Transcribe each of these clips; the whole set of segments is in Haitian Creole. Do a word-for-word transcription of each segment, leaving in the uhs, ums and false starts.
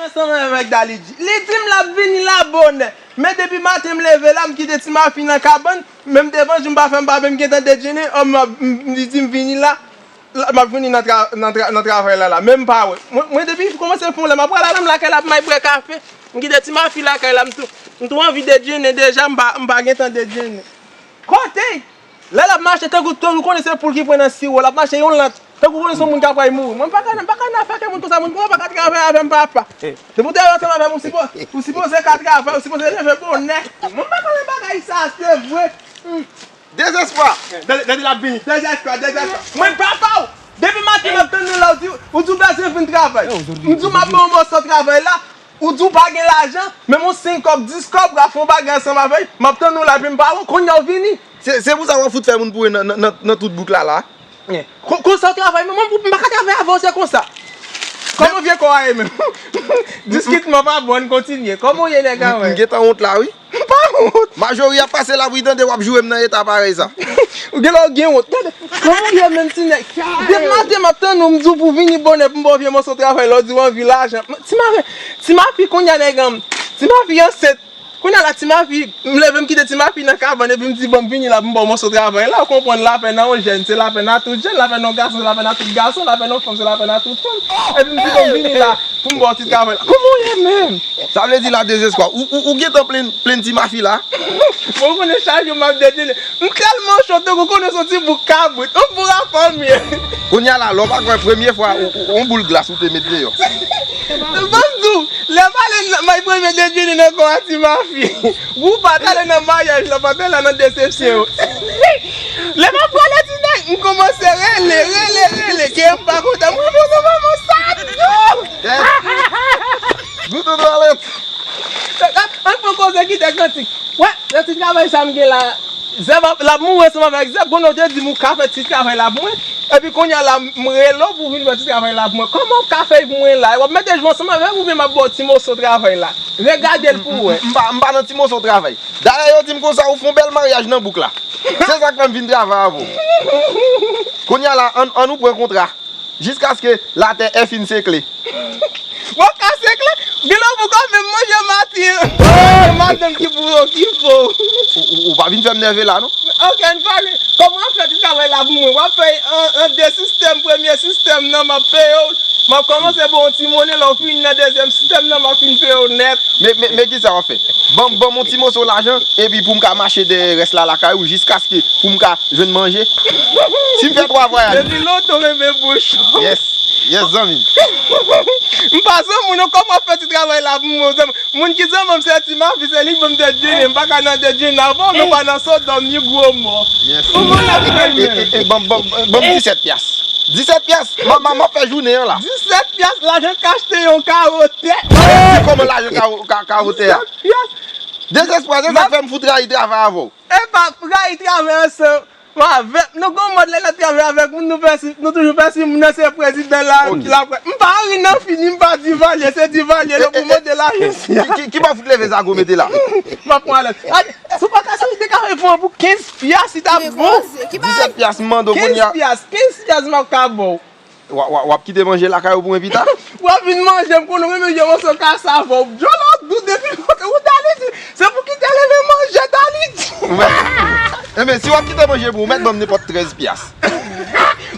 Ansanm avèk Dali G. Li di m l ap vini la bonè. Men depi maten m leve la, m kite Ti Mafi nan kabann, menm devan jou m pa fè m pa menm gentan dejene, o m ap, m, m, li di m vini la, la, m ap vini nan tra-, nan tra-, nan travay la la, men m pa wè. Mwen, mwen depi kòmanse fè yon lè m ap pral la menm lakay la pou m al bwè kafe, m kite Ti Mafi lakay la, m tou, m tou anvi dejene deja, m pa, m pa gentan dejene. Kote? Lè l ap mache tankou, tankou konnen se poul ki pran nan siwo, l ap mache yon lant, tankou konnen se yon moun k ap pral mouri. Mwen m pa ka, m pa ka nan afè ke moun konsa, moun konsa pa ka travay avè m, papa. Se pou travay ansanm avè m, ou sipo-, ou sipoze ka travay, ou sipoze leve bonè. Mwen m pa ka nan bagay sa, se vre. Hmm. Dezespwa! Tande, tande l ap vini, dezespwa, dezespwa. Mwen papa w! Depi maten m ap tann ou la, ou di, ou di w bezwen vin travay. M di w m ap ba w yon mòso travay la, ou di w pa gen lajan, men m yon senk kòb, dis kòb, w ap fè yon bagay ansanm avè l, m ap tann ou la, epi m pa wè w, kounye a w vini. Se, se pou sa w ap fout fè moun pouri nan, nan, nan, nan tout bouk la, la. Kon, konsa w travay, men mwen, m pa ka travay avè w, se konsa. Kòman vye kò a ye menm? Diskitman pa bon, kontinye. Kòman w ye, nèg a mwen? M gentan wont la, wi. M pa wont. Majori ap pase la pou y tande w ap joure m nan eta parèy sa. Ou gen lè w gen wont. Gade, kòman w ye menm ti nèg? Depi maten m ap tann ou, m di w pou w vini bonè pou m ba w vye mòso travay la, w di w anvi lajan. Ti Mafi, Ti Mafi kounye a nèg an, Ti Mafi ansent. Kounye a la Ti Mafi, m leve m kite Ti Mafi nan kabann epi m di bon m vini la pou m ba w mòso travay la, ou konprann lapèn a yon jèn, se lapèn a tout jèn, lapèn a yon gason, se lapèn a tout gason, lapèn a yon fanm, se lapèn a tout fanm. Epi m di bon m vini la pou m ba w ti travay la. Kòman w ye menm? Sa vle di la dezespwa. Ou, ou, ou gentan plenn, plenn Ti Mafi la? Bon, ou konnen chak jou m ap dejene. M tèlman cho tankou konnen se yon ti bouk kabrit. Yon boura fanmi. Kounye a la, lè w pa kwè premye fwa, ou, ou, yon boul glas ou te met deyò. Ban m di w, lè m ale nan, m al premye dejene nan kò a Ti Mafi. Ou pa t ale nan maryaj la, pa t ale nan desepsyon yo. Lè m ap prale ti nèg, m kòmanse rele, rele, rele, ke m pa kontan. Mwen, mwen, mwen, mwen, sa dou! Goutou twalèt! An pran koze kite kantik. Wè, nan ti travay sa m gen la, zèb ap, l ap mouri ansanm avèk zèb. Konnen w te di m ou ka fè ti travay la pou mwen. Epi kounye a la, m rele w pou w vin fè ti travay la pou mwen. Kòman w ka fè l pou mwen la? W ap mete jou ansanm avè m oubyen m ap ba w ti moso travay la? Regade l pou w wè. M, m, m pa, m pa nan ti moso travay. Dayè, yo di m konsa, ou fè yon bèl maryaj nan bouk la. Se sa k fè m vin travay avè w. Kounye a la, ann, ann nou pran kontra. Jiskaske latè è fin sekle. W ap kase kle. Gen lè w poko menm manje maten an. Se madanm ki pou okipe w. Ou, ou, ou pa vin fè m nève la, non? Ok, n pale. Kòman w ap fè ti travay la pou mwen? W ap fè an, an de sistèm. Premye sistèm nan, m ap peye w. M ap kòmanse ba w yon ti monnen, lè w fin nan dezyèm sistèm nan, m ap fin peye w nèt. Men, men, men kisa w ap fè? Ban m, ban m yon ti moso lajan, epi pou m ka mache dèyè rès la lakay ou, jiskaske pou m ka jwenn manje. Si m fè twa vwayaj. Depi lontan w renmen bouchon. Yes, yes, zanmi m. M pa zanmi w non, kòman w ap fè ti travay la pou mwen, zanmi? Moun ki zanmi m se Ti Mafi, se li k ban m dejene, m pa ka nan dejene avè w, nou pa nan Sodòm ni Gomò. Yes. Kòman n ap fè menm? E, e, e, ban m, ban m, ban m disèt pyas. Disèt pyas, m, m, m ap fè jounen an la. Disèt pyas, lajan k achte yon kawo tè. Kòman lajan kawo, ka, kawo tè a? Disèt pyas. Dezespwa, se sa k fè m fout rayi travay avè w. E pa rayi travay ansanm avèk nou. Gon mòd lè n ap travay avèk moun, nou pèsi, nou toujou pèsi moun nan se prezidan la, laprès. M pa Henri nan fini, m pa Divalye, se Divalye, yo pou mande lajistis. Ki, ki, ki bò fout leve zago mete la? M ap pran lòt. Gade, si w pa ka sonje te ka fè pou kenz pyas, li t ap bon. Disèt pyas m mande w kounye a. Kenz pyas, kenz pyas m ap ka ba w. W a, w a, w ap kite manje lakay ou pou mwen pita? W ap vin manje, m konnen w renmen yon moso kasav ou. Djòlò dou depi kote ou Dali G. Se pou kite leve manje Dali G. Ou mèt, enben, si w ap kite manje pou ou, mèt ban m nenpòt trèz pyas.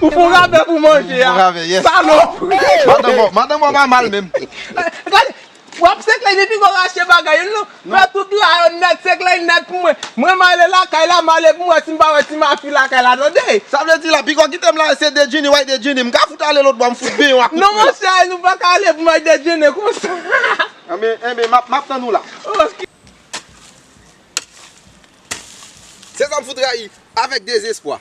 Ou fè yon rabè pou manje a. Yon rabè, yes. Salopri. Madanm ou, madanm ou pa mal menm. Gade, w ap sekle depi w rache bagay yo, non? Fè tout la yo nèt, sekle nèt pou mwen. Mwen m ale lakay la, m ale pou m wè si m pa wè Ti Mafi lakay la, tande? Sa vle di la, piga w kite m la, se dejene, w al dejene. M ka fout ale lòt bò, m fout benyen w ak kout pwen. Non, monchè, nou pa ka ale pou m al dejene konsa. Enben, enben, m ap, m ap tann ou la. Ok. Se sa m fout rayi avèk dezespwa.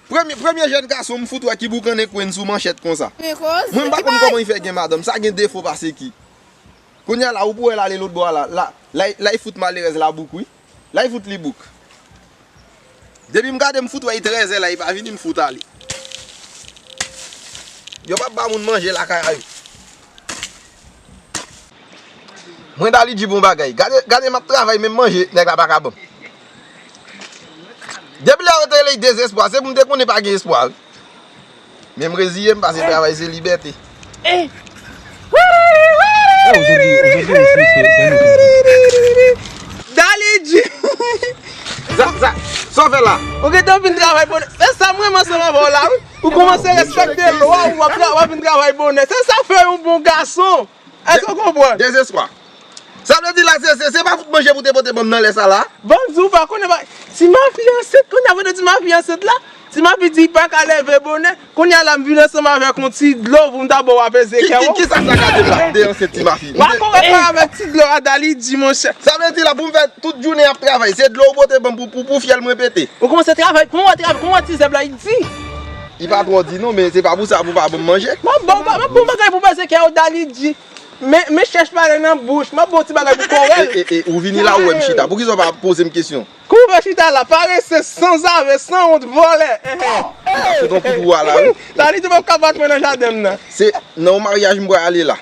Premye, premye jèn gason m fout wè ki boukannen kwenn sou manchèt konsa. Mwen m pa konn kòman li fè gen madanm. Sa gen defo pase ki. Kounye a la, ou pou wè l ale lòt bò a la. La, la, la, li fout malerèz la bouk, wi. La, li fout li bouk. Depi m gade, m fout wè li trèzè la, li pa vini, m fout ale. Yo p ap ba moun manje lakay a yo. Mwen Dali G bon bagay. Gade, gade m ap travay, menm manje, nèg la pa ka ban m. Depi lè yo te rele l dezespwa, se pou m te konnen pa gen espwa, wi. Men m reziye m, paske travay se libète. Eh. Wi, wi, wi, wi. Dali G. Sa, sa, sa w fè la? Ou gentan vin travay bonè. Se sa m renmen ansanm avè w la, wi. Ou kòmanse respekte lwa, w ap tra-, w ap vin travay bonè. Se sa k fè yon bon gason. Èske w konprann? Dezespwa. Sa vle di la, se, se, se pa fout manje pou te pote ban m nan lè sa la? Ban m di w pa konnen pa. Ti Mafi ansent, kounye a, pandan Ti Mafi ansent la, Ti Mafi di li pa ka leve bonè. Kounye a la, m vin ansanm avèk yon ti dlo pou m ta ba w apeze kè w. Ki, ki, ki sa sa ka de la, de ansent Ti Mafi? M pa korèk avèk ti dlo a, Dali G, monchè. Sa vle di la, pou m fè tout jounen ap travay, se dlo ou pote ban m pou, pou, pou fyèl mwen pete? Ou kòmanse travay, kòman w travay, kòman ti zèb la, li di? Li pa twò di non, men se pa pou sa pou pa ban m manje. M ap ba w, m ap ba w bagay pou peze kè w, Dali G. Men, men chèch pale nan bouch, m ap ba w ti bagay pou kòrèl. E, e, e, ou vini la, ou wè m chita. Poukisa w pa poze m kesyon? Koupe chita la, parese, sanzave, sanwont, vòlè. Enhen. Se ton kout ou a la, wi. Dali G p ap ka bat mwen nan jaden m nan. Se nan yon maryaj m pral ale la.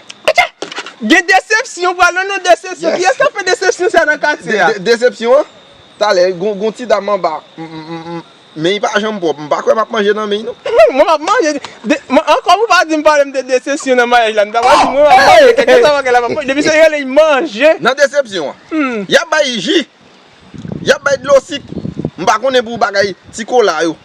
Gen desepsyon, pral nan yon desepsyon. Kiyès k ap fè desepsyon sa nan katye a? De-, de-, desepsyon an? Talè, gon, gon ti dam anba. M, m, m, m, men li pa janm pwòp. M pa kwè m ap manje nan men li, non. Mwen m ap manje. De, mwen, ankò ou pa di m pale m de desepsyon nan maryaj la. M ta pral di mwen m ap manje. Kèlkeswa bagay la, m ap manje. Depi se rele manje. Nan desepsyon an. Hmm. Y ap bay ji. Y ap bay dlo sik. M pa konnen pou bagay ti kola yo.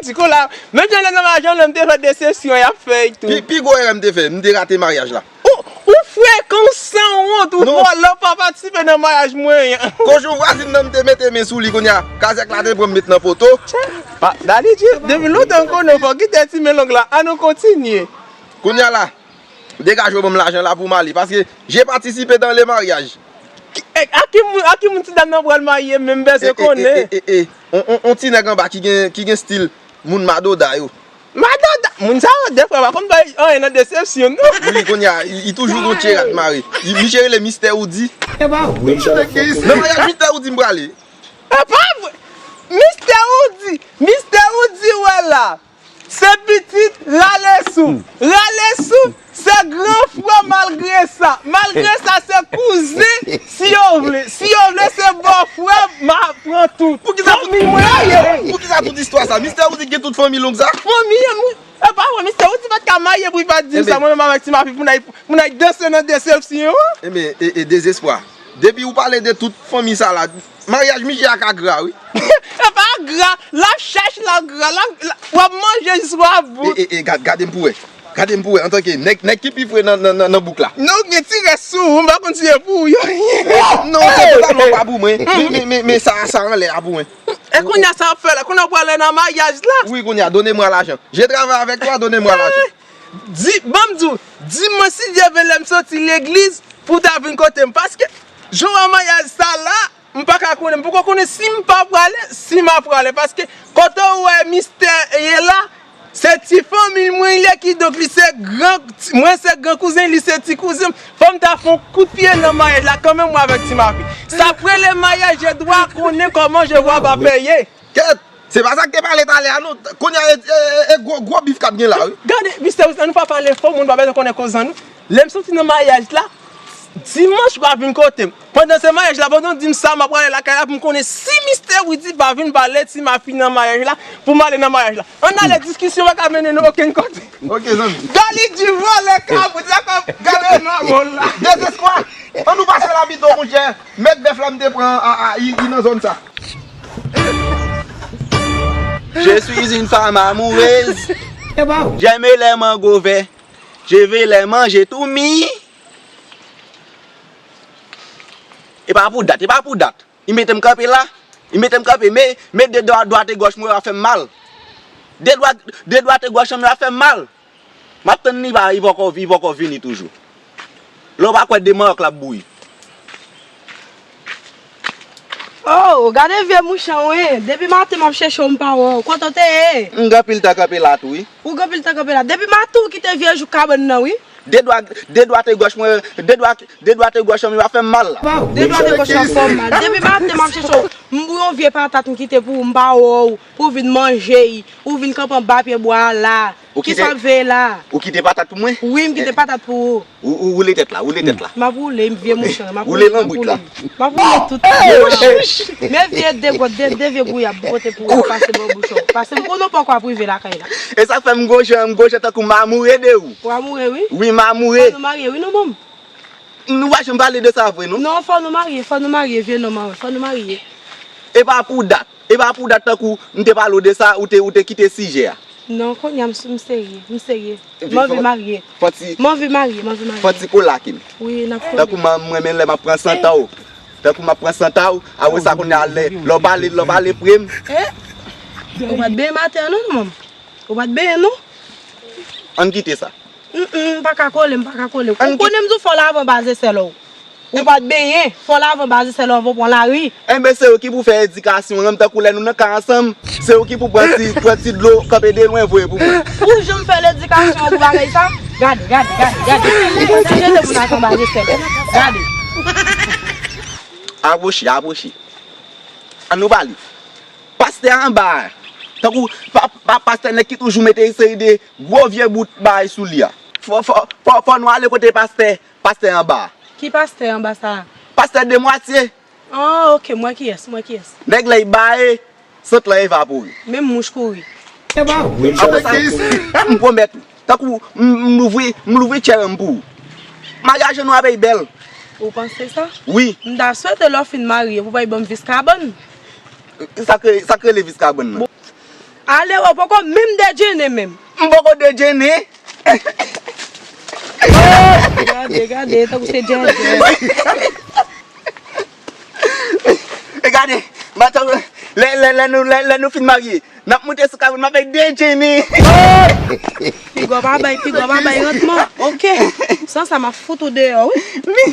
Ti kola. Menm jan lè nan maryaj lan, lè m te fè desepsyon, y ap fè y tou. Pi, pi gwo erè m te fè, m te rate maryaj la. Ou, ou frekan, ou sanwont, ou vòlè, ou pa patisipe nan maryaj mwen an. Kochon vwazin nan, m te mete men sou li, kounye a, kazèk la te pran m met nan poto. Pa, Dali G, depi lontan m konnen w, fò w kite ti men long la, ann nou kontinye. Kounye a la, degaje w ban m lajan la pou m ale, paske j'ai participé dans le mariage. Ki, e, a ki moun, a ki moun ti dam nan pral marye menm bezwen konnen. E, e, e, e, e, on, on, on ti nèg anba ki gen, ki gen stil moun madoda yo. Madoda! Moun sa yo, defwa, pa konn bay anyen nan desepsyon, non. Wi, kounye a, li, li toujou gon tye rad mare. Li, misye rele Mistè Woody. E pa vre. Nan maryaj Mistè Woody m prale. E pa vre! Mistè Woody! Mistè Woody, wè la! Se pitit Ralesou. Ralesou, se gran frè malgre sa. Malgre sa, se kouzen, si yo vle. Si yo vle, se bò frè, ma pran tout. Poukisa tout, fanmi mwen an ye. Poukisa tout istwa sa? Mistè Woody gen tout fanmi long sa? Fanmi an, wi. E pa vre, Mistè Woody pa t ka marye pou li pa t di m sa. Mwen menm avèk Ti Mafi pou n al, pou n al danse nan desepsyon an. Enben, e, e dezespwa. Depi ou pale de tout fanmi sa la, maryaj misye a ka gra, wi. E pa gra, l ap chèch la gra, l ap, l ap, w ap manje jis w ap bout. E, e, e, gad, gade m pou wè. Gade m pou wè, antanke nèg, nèg ki pi fre nan, nan, nan, nan bouk la. Non, gen ti rès sou ou, m pa konn si e pou ou yo ye. Non, se totalman pa pou mwen. Men, men, men, men sa, sa anlè a pou mwen. E kounye a sa w ap fè la, kounye a w prale nan maryaj la. Wi, kounye a, donnez-moi l'argent. Je travaille avec toi, donnez-moi l'argent. Di, ban m di w, dimanch, si Dye vle, lè m soti legliz, pou w ta vin kote m. Paske, jan w wè maryaj sa la, m pa ka konnen, m poko konnen si m pa prale, si m ap prale. Paske, kote w wè Mistè ye la, se ti fanmi mwen li ye, kidonk li se gran, mwen se gran kouzen, li se ti kouzen m. Fò m ta fè yon kout pye nan maryaj la, kanmenm mwen avèk Ti Mafi. Sa k rele maryaj, je dwa konnen kòman je dwa va peye. Kèt! Se pa sa k te pale talè a, non. Kounye a, e, e, e, e gwo, gwo bif k ap gen la, wi. Gade, Mistè Woody, ann nou pa pale fò, moun pa bezwen konnen koz an nou. Lè m soti nan maryaj la, dimanch, w a vin kote m. Pandan se maryaj la, pandan w di m sa, m ap prale lakay la pou m konnen si Mistè Woody pa vin pale Ti Mafi nan maryaj la, pou m ale nan maryaj la. Ann ale, diskisyon pa ka mennen nou okenn kote. Ok, zanmi. Dali G vòlè kabrit la, k ap gade nan mòn la. Dezespwa! Ann nou pase la pito, monchè. Mèt bèf la m te pran a, a, i, i nan zòn sa. Je suis une femme amoureuse. J'aime les mango verts. Je veux les manger tout mi. E pa pou dat, e pa pou dat. Li mete m kanpe la. Li mete m kanpe, men, men de dwa, dwat e gòch mwen yo ap fè m mal. De dwa, de dwat e gòch mwen yo ap fè m mal. M ap tann li pa, li poko, li poko vini toujou. Lè w pa kwè de mannyòk l ap bouyi. Oh, gade vye mouchan wi. Depi maten m ap chèche w m pa wè w. Kote w te ye? M gen anpil tan kanpe la tou wi. Ou gen anpil tan kanpe la. Depi maten w kite vye jou kabann nan wi. De dwa, de dwat e gòch mwen, de dwat, de dwat e gòch mwen ap fè m mal. De dwat e gòch ap fè m mal. Depi maten m ap chèche w. M yon vye patat m kite pou ou, m pa wè w. Pou w vin manje, ou vin kanpe anba pye bwa a la. Ou kite, kisa w ap veye la? Ou kite patat pou mwen? Wi, m kite patat pou ou. Ou, ou woule tèt la, woule tèt la. M ap woule, m vye mouchan, m ap woule, m ap woule. M ap woule tout tèt la. Men vye degòt, de, de vye gouyab, m pote pou ou, pase bò bouch ou. Pase m konnen w poko ap rive lakay la. E sa k fè m gon jan, m gon jan tankou m amoure de ou. Ou amoure, wi? Wi, m amoure. Fò nou marye, wi, non, manm? Nou pa janm pale de sa vre, non? Non, fò nou marye, fò nou marye, vye nonm an, fò nou marye. E pa pou dat, e pa pou dat tankou m te pale w de sa, ou te, ou te kite sijè a. Non, kounye a m, m serye, m serye. M anvi marye. M anvi marye, m anvi marye. Fò ti kola ki m. Wi, n ap kole. Tankou m, m renmen lè m ap pran santa w. Tankou m ap pran santa w, apre sa kounye a lè, lè w pale, lè w pale pre m. Eh? Ou pa t benyen maten an non, non, manman. Ou pa t benyen non. Ann kite sa. Mm, mm, m pa ka kole, m pa ka kole. Ou konnen m di w fò lavan baze sèl ou. Ou pa t benyen, fò lavan baze sèl ou anvan w pran lari. Enben, se ou ki pou fè edikasyon an, tankou lè nou nan kay ansanm, se ou ki pou pran ti, pran ti dlo, kanpe de lwen, voye pou mwen. Ou janm fè ledikasyon an pou bagay sa? Gade, gade, gade, gade. Ou konn ti jete moun ak anba jesèl. Gade. Apwoche, apwoche. Ann nou pale. Pastè anba a. Tankou pa, pa, pastè nèg ki toujou mete seri de gwo vye bout bagay sou li a. Fò, fò, fò, fò nou ale kote pastè, pastè anba a. Ki pastè anba sa a? Pastè Demwatye. Ah, ok, m wè kiyès, m wè kiyès. Nèg la, li bare, sant lan evapore. Menm mouch kouri. Apre sa, m pwomèt ou. Tankou m, m louvri, m louvri tchè an m pou ou. Maryaj nou ap bèl. Ou panse sa? Wi. M ta swete lè w fin marye pou w bay ban m vis kabann. Sa k, sa k rele vis kabann nan? Ale, ou poko menm dejene menm. M poko dejene. Gade, gade, tankou se djèdjè. E gade, matant, lè, lè, lè nou, lè, lè nou fin marye, n ap moute sou kabann, m ap fè dejene. Piga w pa bay, piga w pa bay rantman. Ok. San sa, m ap fout ou deyò, wi.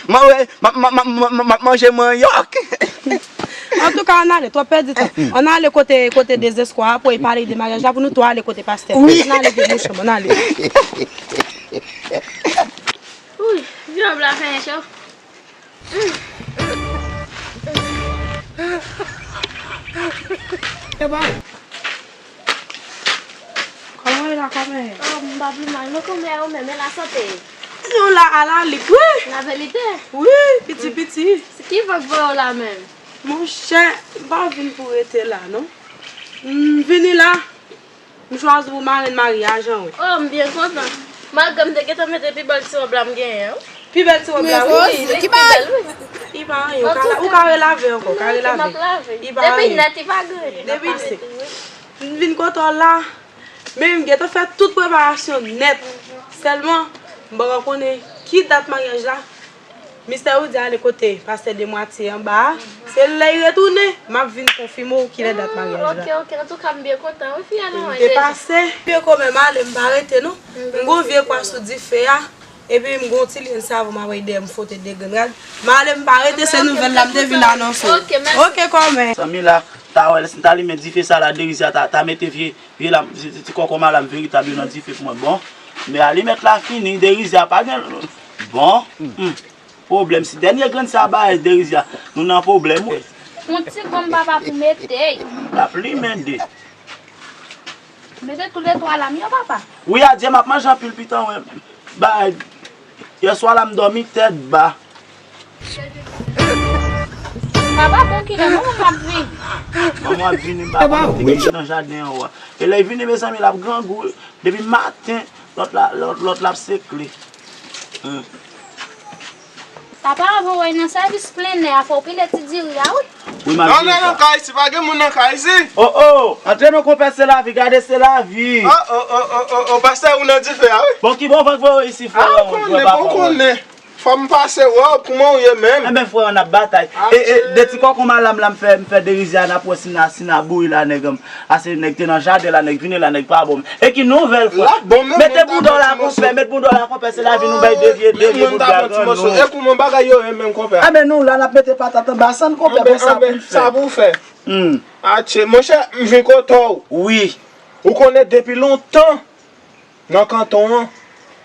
M ap, m ap, m ap, m ap, m ap manje manyòk. Antouka, ann ale, twòp pèdi tan. Ann ale kote, kote dezespwa a pou l pale de maryaj la, pou nou tou ale kote pastè. Wi. Ann ale, vye mouch, ann ale. Uy, vye ob la fè cho. Kòman w ye la, kòmè? Oh, m pa pi mal non, kòmè, ou menm, e lasante? Nou la alalit, wi. Laverite? Wi, piti piti. Ki van k voye w la menm? Monchè, m pa vin pou rete la, non. M vini la, m chwazi pou marenn maryaj an, wi. Oh, m byen kontan. Malgre m te gentan mete pi bèl ti wòb la m genyen an, wi. Pi bèl ti wòb la, wi. Wi, wi, pi bèl, wi. Li pa anyen, ou ka, ou ka relave ankò, ou ka relave. Li pa anyen. Depi nèt, li pa gen anyen. Depi se. M vin kote w la, men m gentan fè tout preparasyon nèt. Sèlman, m poko konnen ki dat maryaj la. Mistè Rudy ale kote pastè Demwatye anba a. Se lè l retounen, m ap vin konfime w kilè dat maryaj la. Ah, ok, ok. Antouka, m byen kontan, wi, fi a nan men Jezi. M te pase. Vye kòmè m ale, m pa rete, non. M gon vye kwa sou dife a. Epi m gon ti lyen savon m ap voye dèyè m fwote de grenn rad. M ale, m pa rete, se nouvèl la m te vin anonse w. Ok, mèsi. Ok, kòmè. Zanmi la, ta wè, si m ta limen dife sa la, Derizia ta, ta mete vye, vye la, ti, ti, ti kòkòm a la m veritab yo nan dife pou mwen. Bon, men alimèt la fini, Derizia pa gen, bon, hmm. Pwoblèm, si dènye grenn sa bay Derizia, nou nan pwoblèm, wi. Yon ti gonm papa pou mete. L ap limen de. Mete tou le twa lam yo, papa. Wi, adye, m ap manje anpil pita, wi. Bay, yèswa la m dòmi tèt ba. Papa, bon kilè, manman m ap vini. Manman ap vini, m pa konnen, te gen nan jaden an, wa. E lè l vini, mezanmi, l ap grangou. Depi maten, lòt la, lòt, lòt la ap sekle. Hmm. Papa, anvan w al nan sèvis plennè a, fò w pile ti diri a, wi. Wi, m ap vini. Non, non, non, kay isi, pa gen moun nan kay isi. Oh, oh, antre non, konpè, se lavi, gade, se lavi. Oh, oh, oh, oh, oh, oh, pastè, ou nan dife a, wi. Bon, ki bon van k voye w isi, frè? Ah, ou konnen, bon, ou konnen. Fò m pase wè w, kòman w ye menm? Enben, frè, n ap batay. E, e, de ti kòkon malam la m fè, m fè Derizia, n ap wè si n a, si n a bouyi la, nèg. Ase nèg te nan jaden la, nèg vini la, nèg pa bon. E ki nouvèl, frè? Mete bouda w la, konpè, mete bouda w la, konpè, se lavi nou bay de vye, de vye bout gagann nou. E kòman bagay yo ye menm, konpè? Enben, nou la, n ap mete patat anba sann, konpè, bon, sa pou n fè. Sa pou w fè. Hmm. Atche, monchè, m vin kote w. Wi. Ou konnen depi lontan, nan kanton an,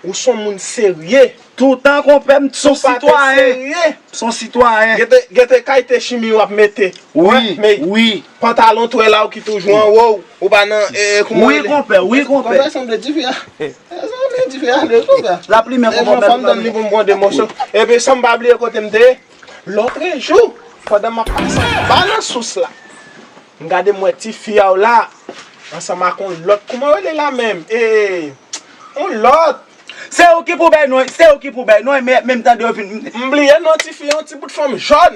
ou s on moun serye. Toutan, konpè, m s on sitwayen. Ou pa te serye. M s on sitwayen. Gete, gete kay te chimi w ap mete. Wi, wi. Pantalon twèl la w ki toujou anwo w. Ou pa nan, e, kòman rele? Wi, konpè, wi, konpè. Konpè, sanble dife a. E, sanble dife a, le konpè. L ap limen, konpè. E, mwen, fò m tann li pou m pran de moso. Epi, san m pa bliye kote m te ye. Lòtrejou, pandan m ap pase anba nan sous la, m gade m wè tifi a w la, ansanm ak yon lòt, kòman w rele la menm? E, yon lòt. Se ou ki pou bay non, se ou ki pou bay non, men, men m tande yo vin. M bliye non tifi, yon ti bout fanm jòn.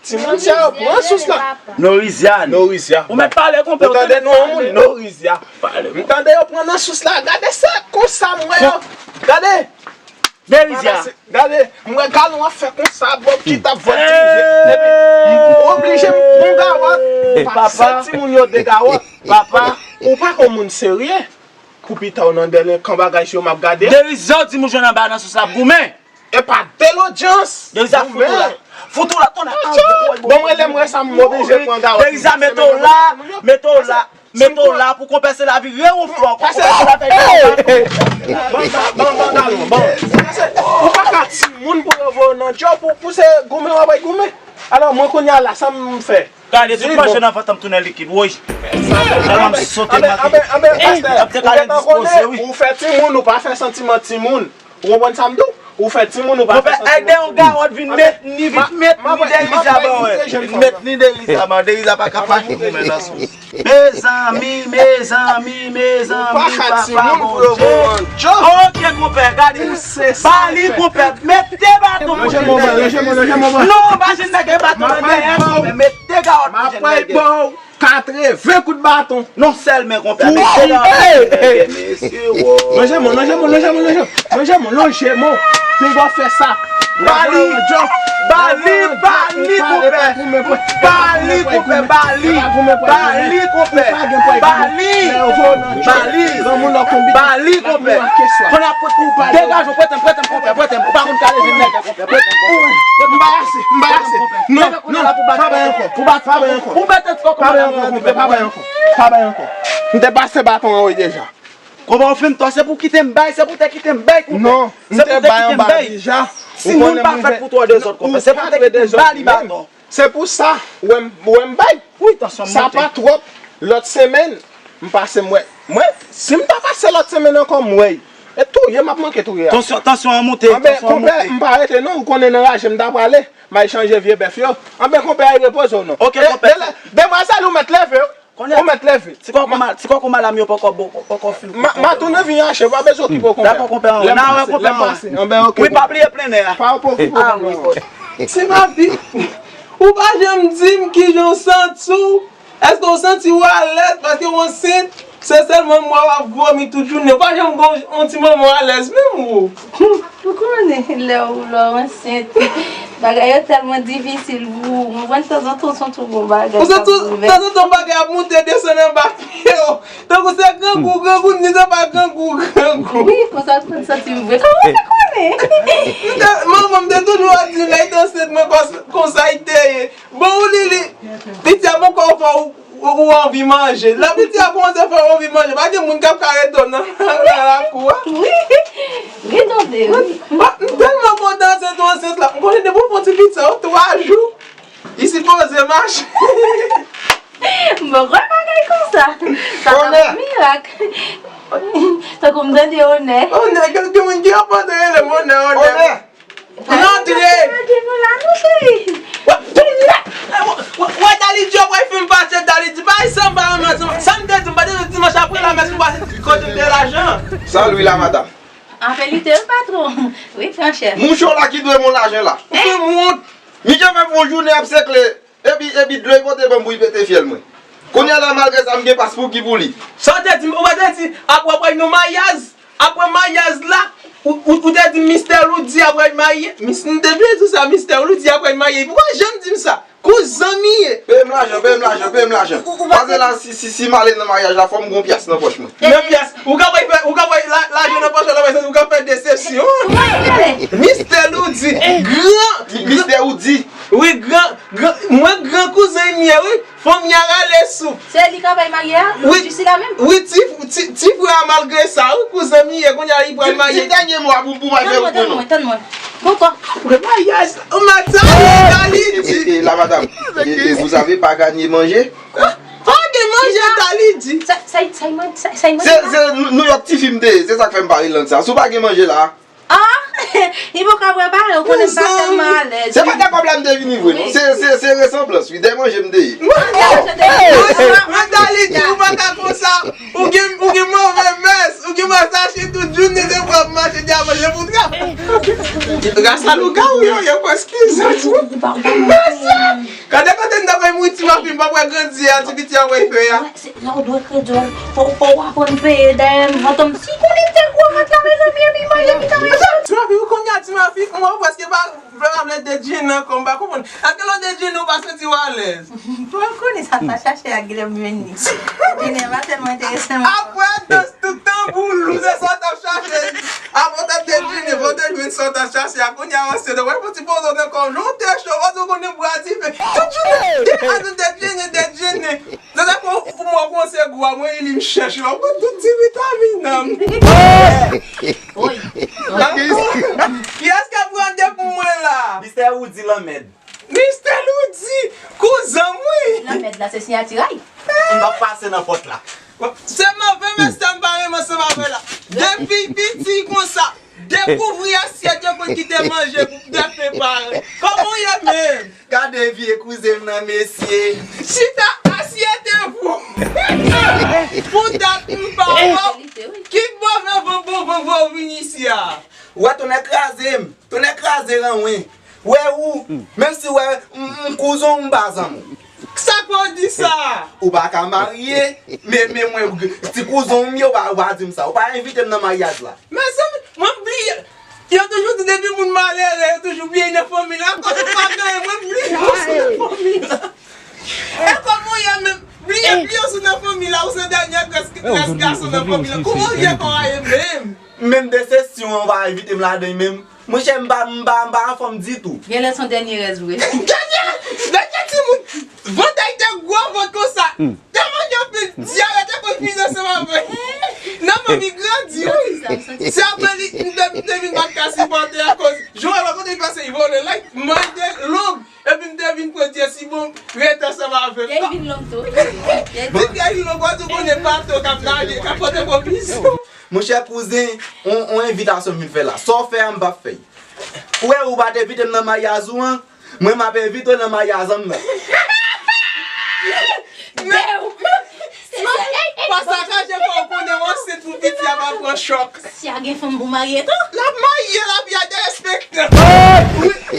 Timoun sa yo pran sous la. Noriziane. Noriziane. Ou mèt pale konpè. Ou tande non, moun Noriziane. M tande yo pran nan sous la. Gade sa, konsa m wè yo. Gade. Noriziane. Gade, m wè galon ap fè konsa, bòb ki t ap vòltije. Epi, m oblije m pran gawòt. Pase timoun yo de gawòt. Papa, ou pa konn moun serye. Pou pita w nan delenkan bagay si yo m ap gade. Deriza, w di mouche w nan ba nan sous la ap goumen. E pa de lodyans. Deriza, fout ou la. Fout ou la, tonè. Bon, mwen, lè m wè sa, m oblije pran gawòt. Deriza, mete w la, mete w la, mete w la pou konpè se la vire ou flò. Pou konpè se la fè. Ban, ban, ban, ban galon, ban. Ou pa ka timoun pou yo voye w nan djòb, pou, pou se goumen w ap goumen. Alò, mwen kounye a la, sa m fè? Gade, tout manje nan vant an m tounen likid, woy. Tèlman m sote manke. Anben, anben, pastè, ou gentan konnen, ou fè timoun, ou pa fè santiman timoun. Ou konprann sa m di w? Ou fè timoun, ou pa fè santiman timoun. Monpè, èk de yon gawòt vin met ni, vin met ni Deriza ban wè. Vin met ni Deriza ban, Deriza pa ka mache pou men nan sous. Mezanmi, mezanmi, mezanmi, papa Bondye. Oke, konpè, gade. Ba li, konpè, mete baton pou li. Non, pa jwenn nèg gen baton nan dèyè, konpè, mete gawòt pou jwenn nèg. Katreven kout baton. Non sèlman konpè, mete gawòt pou jwenn nèg, mesye, wo. Lonje men w, lonje men w, lonje men w, lonje men w. Lonje men w, lonje men w. Pinga w fè sa. Ba li, ba li, ba li, konpè. Ba li, konpè, ba li. Ba li, konpè. Ba li. Ba li. Ba li, konpè. Kounye a, degaje w, prete m, prete m, konpè, prete m. Ou pa konn kale jèn nèg, konpè, prete m, konpè. M pa pase, m pa pase. Non, non, pa bay ankò. Pa bay ankò. Pa bay ankò, konpè, pa bay ankò. Pa bay ankò. M te pase baton an wi deja. Konpè, ou fin tò, se pou kite m bay, se pou te kite m bay, konpè. Non, m te bay anba deja. Timoun pa fèt pou twò dezòd, konpè. Se pou te kite m ba li baton. Se pou sa, ou wè m, ou wè m bay. Wi, tansyon m monte. Sa pa twòp. Lòt semèn, m pase m wè. Mwen, si m ta pase lòt semèn ankò, m wè y. E touye, m ap manke touye a. Tansyon, tansyon an monte, tansyon an monte. Anben, konpè, m pa rete non, ou konnen nan raje m ta prale. M al chanje vye bèf yo. Anben, konpè, al repoze w non. Oke, konpè. Demwazèl, ou mèt leve, wi. Ou mèt leve. Ti kòkò mal, ti kòkò malam yo poko bon, poko fin. M a tounen vin achte, pa bezwen okipe w, konpè. Dakò, konpè, an wè konpè mwen. Anben, oke. Wi, pa bliye plennè a. Pa okipe w, konpè. Ti papi, ou pa janm di m kijan w santi w. Èske w santi w alèz paske w ansent? Se sèlman m wè w ap vomi tout jounen. Ou pa janm gon yon ti moman w alèz menm ou. Ou konnen lè w, lè w ansent, bagay yo tèlman difisil pou ou. Mwen konprann tanzantan w santi w gon bagay k ap boulvèse. Tanzantan bagay ap monte desann anba pye w. Tankou se grangou, grangou, ni se pa grangou, grangou. Wi, konsa w santi m vre. Kòman w te konnen? Manman m te toujou ap di m lè l te ansent mwen konsa l te ye. Bon, ou Lili, piti a poko fè ou, ou, ou anvi manje. Lè piti a kòmanse fè ou anvi manje, pa gen moun k ap ka rete w nan, nan lakou a. Wi, wi, tande, wi. M tèlman kontan ansent ou ansent la. M konnen depi w fè ti piti sa, ou twa jou, li sipoze mache. M poko wè bagay konsa. Sa ta yon mirak. Tankou m tande onè. Onè, gen, gen moun ki ap pote rele m onè, onè. Onè. Rantre! Wè, kounye a, wè, wè, wè, Dalidi, yo pral fin fache, Dalidi. Bagay sa m pa renmen, sa m te di, m pa te di dimanch apre lamès pou pase kote m te lajan. Salut la madame. An verite, wi, patwon. Wi, gran chèf. Mouche w la ki dwe m yon lajan la. Ou fè m wont. Miche fè m yon jounen ap sekle. Epi, epi dlo l pote ban m pou l pete fyèl mwen. Kounye a la, malgre sa, m gen pas pou ki pou li. Sa w te di m, ou pa te di, apre w pral nan maryaj, apre maryaj la, ou, ou, ou te di Mistè Loudi ap pral marye. Mis-, m te vle di w sa, Mistè Loudi ap pral marye. Ou pa janm di m sa. Kouzan m ye. Peye m lajan, peye m lajan, peye m lajan. Ou, ou pa... Paske la, si, si, si m ale nan maryaj la, fò m gon pyès nan pòch mwen. Men pyès, ou ka pral fè, ou ka pral la, lajan nan pòch la, ou ka fè desepsyon. Mistè Loudi, gran, Mistè Loudi. Wi, gran, gran, mwen gran kouzen m ye, wi. Fanmi a rale sou. Se li k ap pral marye a? Wi. Jisila menm? Wi, ti, ti, ti frè a malgre sa, wi, kouzen m ye, kounye a li pral marye. Di, di dènye mo a pou, pou m al fè ou konnen. Tann mwen, tann mwen. Poko. Apre maryaj, ou mèt sa, Dalidi. E, e, e, la madame, e, e, vous avez pas gagné manger? Pa gen manje, Dalidi. Sa, sa, sa, sa, sa, se, se Nouyòk tifi m te ye, se sa k fè m pale lang sa. Si w pa gen manje la, Ah! Li poko prepare, ou konnen m pa tèlman alèz. Se pa de kòb la m te vini vre, non. Se, se, se resanblans, wi, de manje m te ye. Mwen, Dalidi, ou pa ka konsa. Ou gen, ou gen move mès, ou gen mès achte tout jounen, se pwòp mache, di a Ras a lougawou yo ye, pran eskiz. Gade kote m ta pral mouri ti mafi, m pa pral grandi a, ti piti a wè fè a. Lè w dwe kredi w, fò w aprann peye dèyè m, fantom. Si konnen m te gwo vant la, mezanmi, epi mwen ki ta mechan. Ti mafi, ou konnen a ti mafi, mwen prèske pa vle dejene ankò, m pa konprann. Èske lè w dejene ou pa santi w alèz? Mwen konnen sa, sa chache ak Guilherme Menis. Dejene pa tèlman enteresan. Apre dans tout tanbou lou, se sa w t ap chache. Apre w t ap dejene, fò w te jwenn sa w t ap chache a. Kounye a, anse, w wè pou ti pozo nan kò w, jan w te cho, w konnen bra dife. Tout jounen, dejene, dejene, dejene. Nan sa kon, pou mwen, kon se gwa, mwen, li m chèche, w ap wè tout ti vitamin nan m. Kiyès k ap rande pou mwen la? Mistè Woody Lanmèd. Mistè Loudi, kouzan m wi. Lanmèd la se siyati a y. M p ap pase nan pòt la. Se move mesye m pa renmen ansanm avè la. Depi piti konsa, dekouvri asyèt yo konn kite manje pou defen pare. Kòman w ye menm? Gade vye kouzen m nan mesye. Chita asyèt e pou. Pou dat m pa wè w. Kit move van van van van w vin isi a. Wè tonnè kraze m. Tonnè kraze ranwen. Wè ou, menm si wè m, m kouzon w, m pa zanmi w. Sa k fè w di sa? Ou pa ka marye, men, men mwen, ti kouzon w m ye, ou pa, ou pa di m sa. Ou pa envite m nan maryaj la. Mezanmi, mwen bliye. Yo toujou di depi moun malere, yo toujou bliye nan fanmi la. Akoz ou pa genyen, mwen bliye w sou nan fanmi la. E kòman w ye menm? Bliye, bliye w sou nan fanmi la, ou se dènye rès, rès gason nan fanmi la. Kòman w ye kò a ye menm? Menm desepsyon an, ou pa envite m ladan l menm. Monchè, m pa, m pa, m pa anfòm ditou. Genlè se yon dènye rès vre. Dènye rès! Dènye timoun! Vant a y te gwo vant konsa. Te manje anpil dyare, te konn fize ansanm avè l. Nan manmi grandi wi. Se apre li, m te, m te vin pa t ka sipòte akoz jou a lòt kote li pase, li vole like, mande long. Epi m te vin pran dyesi bon, rete ansanm avè l. Pyè vin long tou. Di pyè vin long, ou konnen bato k ap nage, k ap pote pwovizyon. Monchè kouzen, on, on envitasyon m vin fè la. Sa w fè a, m p ap fè l. Ou wè, ou pa t envite m nan maryaj ou an, mwen m ap envite w nan maryaj an m nan. Men, pa sakaje kò w, konnen w ansent pou piti a pa pran chòk. Si a gen fanm pou marye tou? L ap marye, l ap y a derespektan.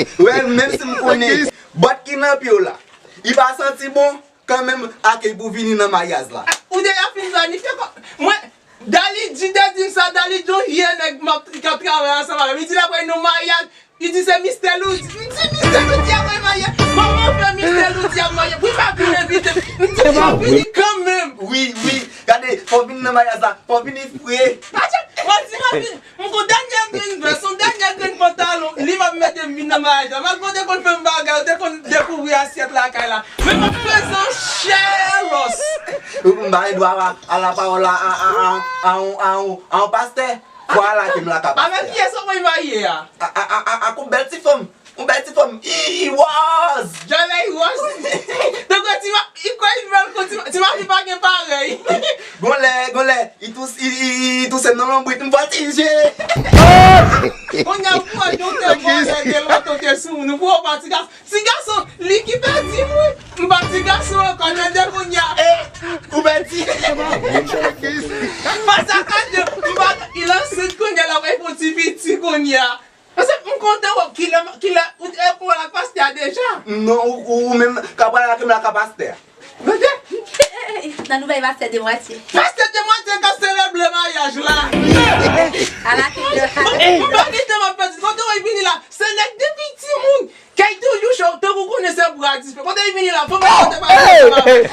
Ou wè, menm si m konnen bòt ki nan pye w la, li pa santi bon, kanmenm, akèy pou vini nan maryaj la. Ou deja fin planifye kò. Mwen, Dali di, te di m sa, Dali di yon vye nèg m ap, k ap travay ansanm avè m. Li di l ap pral nan maryaj. Li di se Mistè Loudi. M di Mistè Loudi ap pral marye. Kòman fè Mistè Loudi ap marye? Pou li pa vin envite m. M di m ap vini kanmenm. Wi, wi. Gade, fò w vin nan maryaj la. Fò w vini fre. Atcha, mwen di m ap vini. M gon dènye grenn vès, yon dènye grenn pantalon, li m ap mete m vin nan maryaj la. Malgre w te konn fè m bagay, w te konn dekouvri asyèt lakay la. Men m ap prezan chè lòs. Ou m pa gen dwa a, a la pawòl a, a, a, a, a, on, a, on, a on pastè. Vwala ke m la ka pastè. Avèk kiyès ou pral marye a? A, a, a, a, a, ak on bèl ti fanm. On bèl ti fanm. Ii, Wòz! Jolèy Wòz! Tankou ti ma, i kwè i bèl kon ti ma, ti mafi pa gen parèy. Gon lè, gon lè, i tous, i, i, i, i touse m nan lonbrit, m vòtije. Kounye a, ou pran yon tè bò, lè de lòt kote sou moun, ou pran yon pati gason. Ti gason, li ki pèdi m wi. M pa ti gason ankò, tande kounye a. Eh, ou pèdi. Pase a ka di, m pa, il ansent kounye a, l ap fè yon ti piti kounye a. Paske m kontan wè w, kilè, kilè, ou te pral ak pastè a deja? Non, ou, ou, ou menm, ka pral ak m la ka pastè a. Gade. Nan nouvèl pastè de mwatye. Pastè de mwatye ka selebre maryaj la. Ala ki de. M pa gen tan m ap pèdi. Kote w vini la? Se nèg depi timoun. Kèy toujou cho, tankou konnen se bra dife. Kote li vini la, fò mwen kote pa.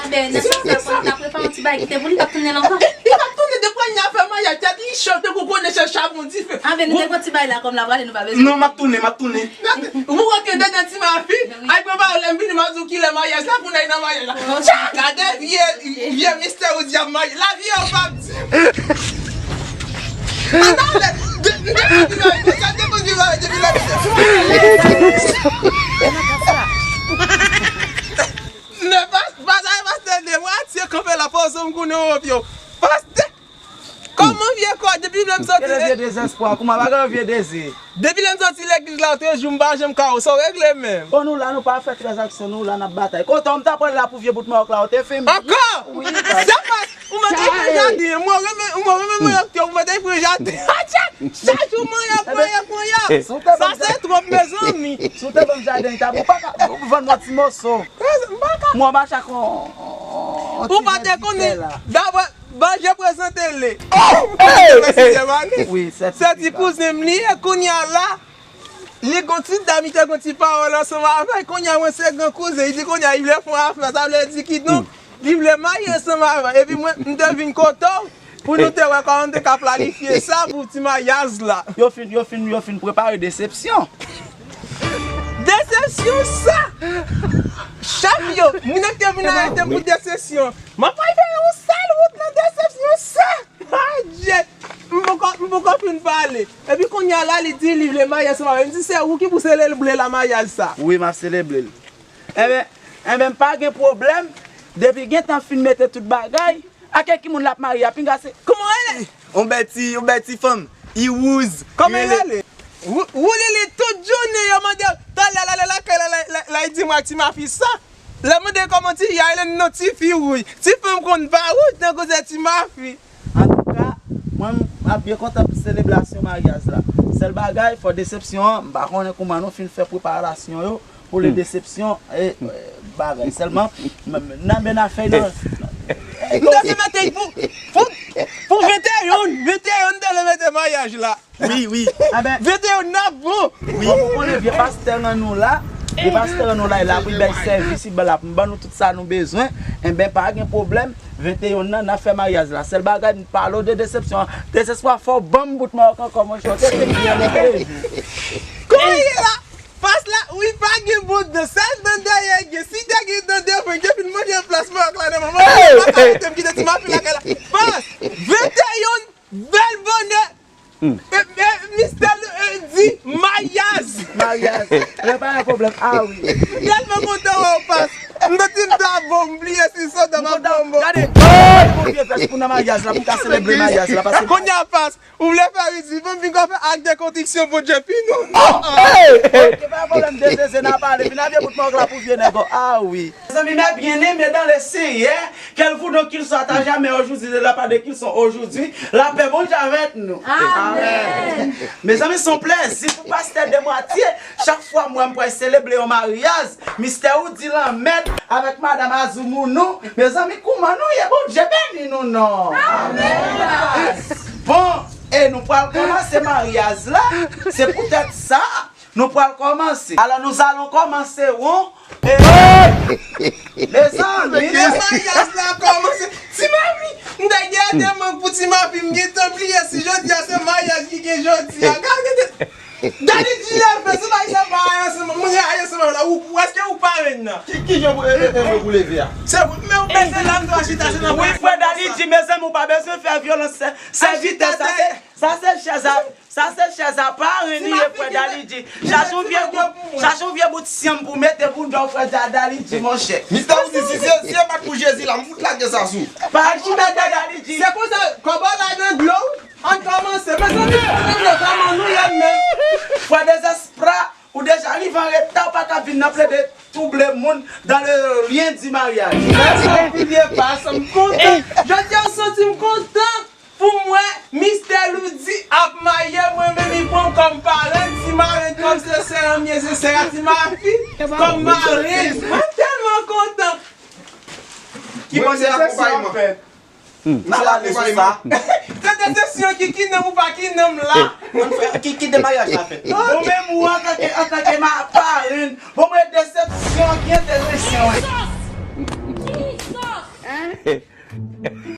Anben, nan sans la, pou l ta prepare yon ti bagay kite pou li, l ap tounen la ankò. Li p ap tounen, depi lè n ap fè maryaj, tèt li cho, tankou konnen se chabon dife. Anben, nou te pran ti bagay la kòm la prale, nou pa bezwen. Non, m ap tounen, m ap tounen. Ou wè ke dedan ti mafi, ay prepare lè m vini, m ap di w kilè maryaj la, pou n al nan maryaj la. Gade vye, vye mistè ou di ap marye. Lavi a ou p ap di. Ann ale, de, de, de, de, de, de, de, de, de, de, de, de, de, Men pas, pas, pastè de mwatye kanpe la, poze m konnen w pye w. Pastè, kòman vye kò, depi lè m soti. Gade vye dezespwa, kouman pa gen vye dezi. Depi lè m soti legliz la, toujou m pa janm ka wè w, sa w regle menm? Bon, nou la, nou pa fè tranzaksyon, nou la, n ap batay. Kote w, m ta pral la pou vye bout mawòk la, w te fè m. Ankò? Wi, sa pas, ou mèt al pran jaden, mwen renmen, mwen renmen mawòk yo, ou mèt al pran jaden. Atcha, chak jou mawòk, mawòk, mawòk. Sa se Twòp, mezanmi. Si w te ban m jaden, ta bon, pa ka vann mwen ti moso. M pa ka. Mwen, m pa chak on, on, on ti jan di kè la. Ou pa te konnen, dabò, ban je prezante li. Wi, se ti kouzen m li ye, kounye a la. Li gon ti dam, li te gon ti pawòl ansanm avè l, kounye a mwen se gran kouzen, li di kounye a li vle fè yon afè, sa vle di kidonk, li vle marye ansanm avè l, epi mwen, m te vin kote w, pou nou te wè kòman nou te ka planifye sa pou ti maryaj la. Yo fin, yo fin, yo fin prepare desepsyon. Desepsyon sa! Chèf yo, moun yo te vin arete m pou desepsyon. M ap fè yon sèl wout nan desepsyon sa! Adje! M poko, m poko fin pale. Epi kounye a la, li di li vle marye ansanm avè m. M di, se ou ki pou selebre la maryaj sa. Wi, m ap selebre l. Enben, enben, pa gen pwoblèm. Depi gentan fin mete tout bagay, a kèk moun l ap marye a, pinga se. Kòman w rele? On bèl ti, on bèl ti fanm. I wouz. Kòman l rele? Wou, wou li, li tout jounen yo mande, talè l ale lakay la, la, la, la, li di mwen ak ti mafi sa. Lè mande kòman ti fi a rele, non, ti fi wouj. Ti fanm konn pa wouj, tankou se ti mafi. Antouka, mwen, m ap byen kontan pou selebrasyon maryaj la. Sèl bagay, fò desepsyon an, m pa konnen kouman nou fin fè preparasyon yo pou le desepsyon, e, e, bagay. Sèlman, m, m, nan men afè nan. M te vle mete pou, pou, pou venteyen, venteyen, m te vle mete maryaj la. Wi, wi. Enben, venteyen nan bon. Wi. Bon, ou konnen vye pastè an nou la. Vye pastè an nou la, e la pou l bay sèvis, li ban la, ban nou tout sa nou bezwen. Enben, pa gen pwoblèm. Venteyen nan, n ap fè maryaj la. Sèl bagay, m pale w de desepsyon an. Dezespwa, fò w ban m bout mawòk ankò, monchè. Ou te fè m byen, monchè. Kòman ye la? Pas la, wi, pa gen bout dan. Sèl dan dèyè gen. Si te gen dan devan, gen fin manje plas mawòk la nan manman. Pa ka kite m kite ti mafi lakay la. Pas, venteyen, bèl bonè. E, e, mistè l, e, di maryaj. Maryaj. Lè pa gen pwoblèm. A wi. M tèlman kontan wè w, Pas. M santi m ta bon, m bliye si sot an ap bon bon. Gade, gade, bon vye vès pou nan maryaj la, pou m ka selebre maryaj la, paske kounye a, Pas, ou vle fè rizib, ban m vin fè ak de konstriksyon pou Djepi nou. Ok, pa gen pwoblèm, de zeze n a pale, vin avye bout mawòk la pou vye nèg, a wi. Mezanmi, mes bien-aimés dans le Seigneur, qu'elle vous donne qu'il soit à jamais aujourd'hui de la part de qu'il sont aujourd'hui, la paix Bondye avec nous. Amen. Mezanmi, se yon plèzi pou pastè Demwatye. Chak fwa mwen, m pral selebre yon maryaj, mistè ou di lanmèd avèk madanm Azoumounou. Mezanmi, kouman nou ye? Bondye beni nou non. Amen. Bon, e nou pral kòmanse maryaj la. Se poutèt sa, nou pral kòmanse. Alors, nous allons commencer, wi. E, mezanmi. Lè maryaj la kòmanse, ti mafi, m te gen de mank pou ti mafi, m gentan bliye si jodi a se maryaj ki gen jodi a. Gade, Daddy G leve, se maryaj la pa ansanm, m rayi ansanm la, ou, ou, èske ou parenn nan? Ki, ki jan pou, e, e, e, pou leve a? Se, men ou pèse la, m dwe ajitasyon nan. Wi, frè Daddy G, mezanmi, ou pa bezwen fè vyolans, se, se ajitasyon, sa se, sa se chèz a. Sa se chèz a parenn li ye, frè Daddy G. Chache yon vye bout, chache yon vye bout syanm pou mete pou dò frè Daddy G, monchè. Mistè ou di si se, si se pa t pou Jezi la, m fout lage sa sou. Pa chita frè Daddy G. Se konsa, kòbò la nan dlo, ann kòmanse. Mezanmi, mezanmi, kòman nou ye menm? Frè Dezespra, ou deja rive an reta, ou pa ka vin nan plede twouble moun dans le lien du mariage. Mèsi anpil, vye Pas, m kontan. Jodi a, m santi m kontan. Pou mwen, mistè Loudy ap marye, mwen menm, li pran m kòm parenn, ti marenn, kòm se sè an m ye, se sè a ti mafi, kòm marenn. Mwen tèlman kontan. Ki bò se akonpayman? N ap ale sou sa. Se desepsyon ki, ki nan m ou pa ki nan m la. Ann fè, ki, ki de maryaj la fèt? Ou menm ou antanke, antanke ma, parenn. Bon, mwen desepsyon ki enteresan, wi.